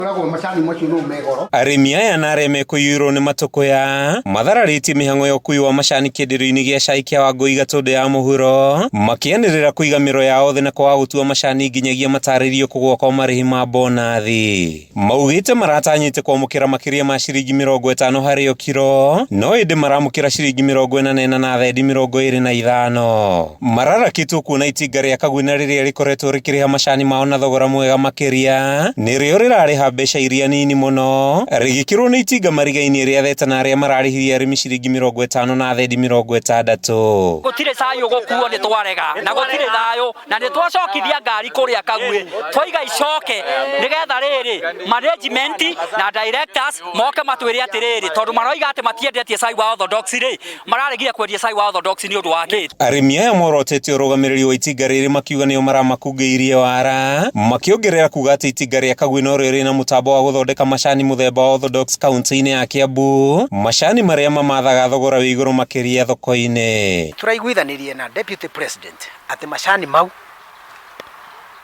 Koragwo macani macio no me goro. Arĩmi aya na arĩa mekũiyũirwo nĩ matũkũya mathararĩtie mĩhang'o ya ũkui wa macani kĩenderio-inĩ gĩa cai kĩa Wangũi Gatũndũ ya mũhuro makĩanĩrĩra kũiga mĩro yao thĩ na kwaga gũtua macani nginyagia matarĩrio kũgũa kwa marĩhi ma bonathi. Maugĩte maratanyĩte kwamũkĩra makĩria ma ciringi 50 harĩ o kiro no ĩndĩ maramũkĩra ciringi 44 na thendi 25. Mararakĩtwo kuona itinga rĩa Kagwina rĩrĩa rĩkoretwo rĩkĩrĩha macani mao na thogora mwega makĩria nĩrĩo rĩrarĩha mbeca iria nini mũno rĩgĩkĩrwo nĩ itinga mariga-inĩ rĩa Theta na arĩa mararĩhirie arĩmi ciringi 50 na thendi 60. Gũtirĩ cai ũgũkuo nĩ twarega na gũtirĩ thayũ na nĩ twacokithia ngari kũrĩa Kagwĩ twaiga icoke nĩgetha rĩrĩ management na directors moke matwĩre atĩrĩrĩ tondũ maroiga atĩ matiendetie cai wa orthodox rĩ mararegire kwendia cai wa orthodox nĩ ũndũ wa kĩ? Arĩmi aya morotete ũrũgamĩrĩri wa itinga rĩrĩ makiuga nĩo maramakungĩirie wara, makĩongerera kuga atĩ itinga rĩa Kagwĩ norĩo rĩna mũtambo wa gũthondeka macani mũthemba wa orthodox kaunti-inĩ ya Kiambu, macani marĩa mamathaga thogora wĩ igũrũ makĩria thoko-inĩ. Tũraiguithanirie na Deputy President atĩ macani mau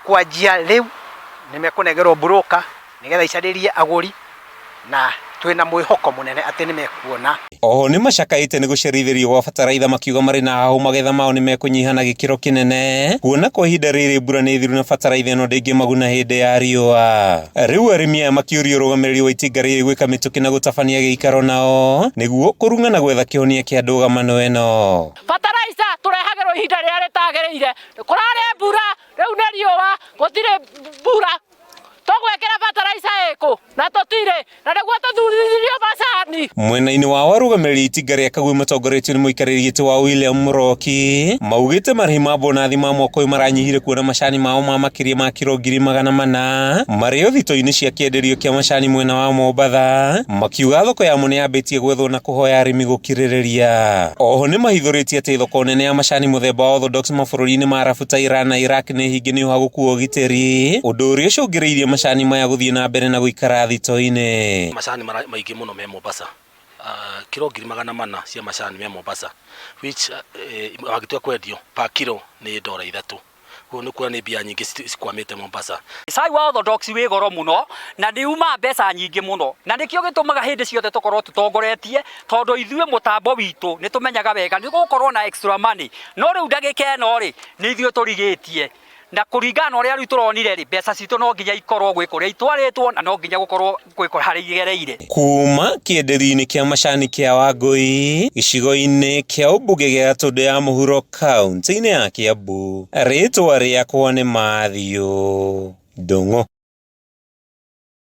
kwanjia rĩu nĩ mekũnengerwo broker nĩgetha icarĩrie agũri na twĩna mwĩhoko mũnene atĩ nĩ mekuona. Oho nĩ macakaĩte nĩ gũcerithĩrio gwa bataraitha makiuga marĩ na hahũ magetha mao nĩ mekũnyiha na gĩkĩro kĩnene kuona kwa ihinda rĩrĩ mbura nĩ thiru na bataraitha ĩno ndĩngĩmaguna hĩndĩ ya riũa. Rĩu arĩmi aya makĩũria ũrũgamĩrĩri wa itinga rĩrĩ gwĩka mĩtũkĩ na gũtabania gĩikaro nao nĩguo kũrung'a na gwetha kĩhonia kĩa ndũgamano ĩno. Bataraitha tũrehagĩrwo ihinda rĩrĩa rĩtagĩrĩire, kũrarĩ mbura, rĩu nĩ riũa, gũtirĩ mbura. Tũgwĩkĩra bataraitha ĩkũ na tũtirĩ na nĩguo tũthurithio macani. Mwena-inĩ wao arũgamĩrĩri itinga rĩa Kagui matongoretio nĩ mũikarĩri gĩtĩ wa William Mũroki maugĩte marĩhi ma bonathi ma mwaka ũyũ maranyihire kuona macani mao ma makĩria ma kiro 400,000 marĩo thito-inĩ cia kĩenderio kĩa macani mwena wa Mombatha makiuga thoko yamo nĩ yambĩtie gwethwo na kũhoya arĩmi gũkirĩrĩria. Oho nĩ mahithũrĩtie atĩ thoko nene ya macani mũthemba wa Orthodox mabũrũri-inĩ ma Arabu ta Iran na Iraq nĩ hinge nĩ ũhagũku wa ũgitĩri, ũndũ ũrĩa ũcũngĩrĩirie macani maya gũthiĩ na mbere na gũikara thito-inĩ. Macani maingĩ mũno me Mombasa, kiro 400,000 cia macani me Mombasa which mangĩtua kwendio per kilo nĩ ndora 3. Koguo nĩ kuona nĩ mbia nyingĩ cikwamĩte Mombasa. Cai wa Orthodox wĩ goro mũno na nĩ umaga mbeca nyingĩ mũno na nĩkĩo gĩtũmaga hĩndĩ ciothe tũkorwo tũtongoretie tondũ ithuĩ mũtambo witũ nĩ tũmenyaga wega nĩ gũkorwo na extra money no rĩu ndagĩka ĩno rĩ nĩ ithuĩ tũrigĩtie na kũringana na ũrĩa rĩu tũronire rĩ mbeca citũ no nginya ikorwo gwĩ kũrĩa itwarĩtwo na no nginya gũkorwo gwĩ harĩa igereire. Kuuma kĩenderio-inĩ kĩa macani kĩa Wangũi, gĩcigo-inĩ kĩa ũmbunge gĩa Gatũndũ ya Mũhuro kauntĩ-inĩ ya Kiambu, rĩtwa rĩakwa nĩ Matthew Ndung'u.